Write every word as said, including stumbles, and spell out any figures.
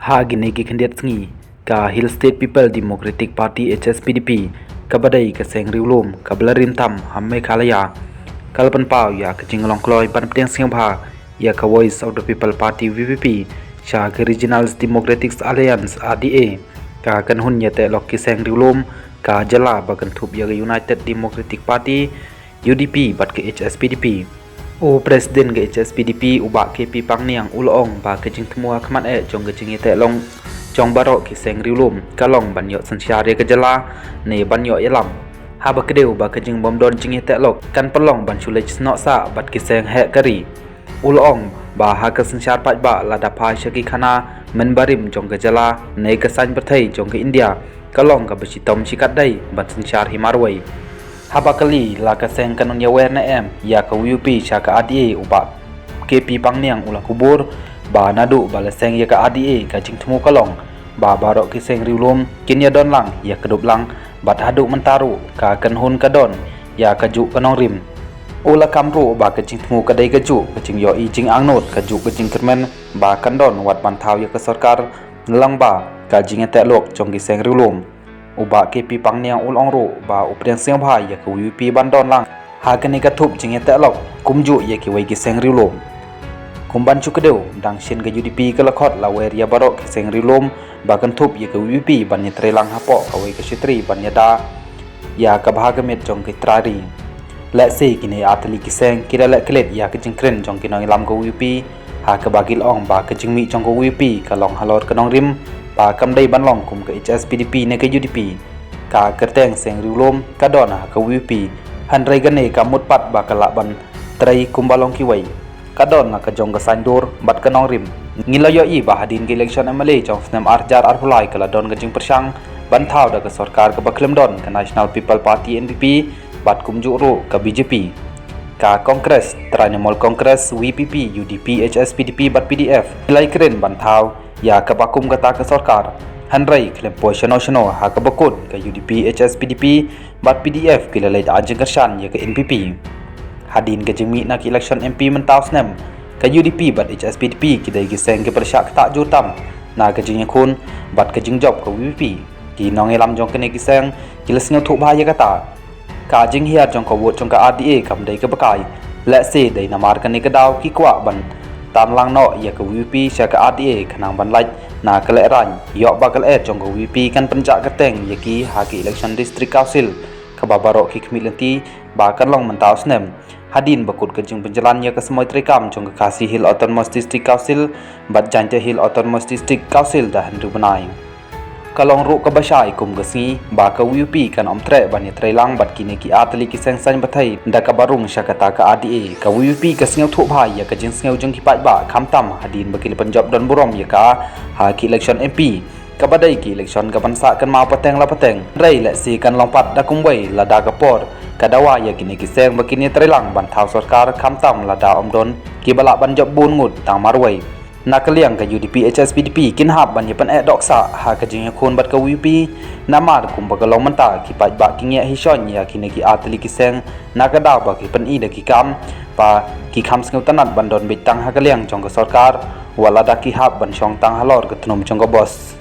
Ha kine ki khyndiat sngi, ka Hill State People Democratic Party, H S P D P, kaba dei ka seng riewlum kaba la rim tam ha Meghalaya, ka la pynpaw ïa ka jinglong kloi ban pdiang sngewbha ïa ka Voice of the People Party, V P P, sha ka Regional Democratic Alliance, R D A, ka kynhun ïateh lok ki seng riewlum ka jylla ba kynthup ïa ka United Democratic Party, U D P, bad ka H S P D P. U President ka H S P D P, u Bah K P Pangniang, u la ong ba ka jingthmu ha khmat eh jong ka jingïateh lok jong baroh ki seng riewlum ka long ban ïoh synshar ïa ka jylla ne ban ïoh ïalam. Haba kdew ba ka jingbym don jingïateh lok kan pynlong ban shu leit snoh sah bad ki seng heh ka ri. U la ong ba ha ka synshar paidbah, lada phai sha ki khana mynbarim jong ka jylla ne ka saiñ pyrthei jong ka India, ka long kaba shitom shikatdei ban synshar hi marwei. Haba kylli la ka seng kan ïawer ne em ïa ka V P P sha ka R D A, u Bah K P Pangniang u la kubur ba naduh ba la seng ïa ka R D A, ka jingthmu ka long ba baroh ki seng riewlum kin ïadon lang ïa ka duplang, bad haduh mynta ruh ka kynhun ka don ïa kajuh ka nongrim. U la kham ruh ba ka jingthmu ka dei kajuh ka jingïohi jingangnud, kajuh ka jingkyrmen ba kan don wat ban thaw ïa ka sorkar, lyngba ka jingïateh lok jong ki seng riewlum. U Bah K P Pangniang u la ong ruh ba u pdiang sngewbha ïa ka V P P ban don lang ha kane ka thup jingïateh lok kumjuh ïa kiwei ki seng riewlum. Kum ban shu kdew, dang shen ka U D P ka la khot la wer ïa baroh ki seng riewlum ba kynthup ïa ka V P P ban ïatrei lang hapoh kawei ka shatri ban ïada ïa ka bha ka miat jong ka trai ri. Lehse kine artylli ki seng ki la leh klet ïa ka jingkren jong ki nongïalam ka V P P, ha kaba ki la ong ba ka jingmih jong ka V P P ka long halor ka nongrim, ba kam dei ban long kum ka H S P D P ne ka U D P. Ka kyrteng seng riewlum ka don ha ka V P P, hynrei kane kam mut pat ba ka lah ban trei kumba long kiwei. Ka don la ka jong ka saiñdur bad ka nongrim. Ngi la ïohi ba hadien ka election M L A jong u snem ar hajar arphew lai ka la don ka jingpyrshang ban thaw da ka sorkar kaba khlem don, ka National People Party, N P P, bad kumjuh ruh ka B J P. Ka Congress, Trinamool Congress, V P P, U D P, H S P D P bad P D F ki la ïakren ban thaw ïa kaba kum kata ka sorkar. Hynrei khlem poi shano shano, ha kaba kut ka U D P, H S P D P bad P D F ki la leit ai jingkyrshan ïa ka N P P. Hadien ka jingmih na ka election M P mynta u snem, ka U D P bad H S P D P ki dei ki seng kiba la shah ktah jur tam na ka jingïakhun bad ka jingjop ka V P P. Ki nongïalam jong kine ki seng ki la sngewthuh bha ïa kata. Ka jinghiar jong ka vote jong ka R D A kam dei kaba kai. Lehse dei namar kane ka daw ki kwah ban tan lang noh ïa ka V P P sha ka R D A, khnang ban lait na ka lehraiñ, ïoh ba ka lyer jong ka V P P kan pynjah kyrteng ïa ki ha ka election District Council, kaba baroh ki khmih lynti ba kan long mynta u snem. Hadien ba kut ka jingpynjlan ïa ka samoi treikam jong ka Khasi Hills Autonomous District Council bad Jaintia Hills Autonomous District Council da hynriew bnai. Ka long ruh kaba shai kum ka sngi ba ka V P P kan ym treh ban ïatrei lang bad kine ki artylli ki seng saiñ pyrthei da kaba rung sha kata ka R D A. Ka V P P ka sngewthuh bha ïa ka jingsngew jong ki paidbah, khamtam hadien ba ki la pynjop don burom ïa ka ha ki election M P, kaba dei ki election kaban sah kynmaw pateng la pateng. Hynrei lehse kan long pat da kumwei lada ka por ka dawa ïa kine ki seng ba kin ïatrei lang ban thaw sorkar, khamtam lada ym don kiba lah ban jop bun ngut tang marwei. Na ka liang ka U D P, H S P D P kin hap ban ïa pyneh dohksah ha ka jingïakhun bad ka V P P, namar kumba ka long mynta ki paidbah ki ngiah hi shon ïa kine ki artylli ki seng, na ka daw ba ki pyni da ki kam ba ki kham sngewtynnad ban don beit tang ha ka liang jong ka sorkar, wat lada ki hap ban shong tang halor ka tnum jong ka bos.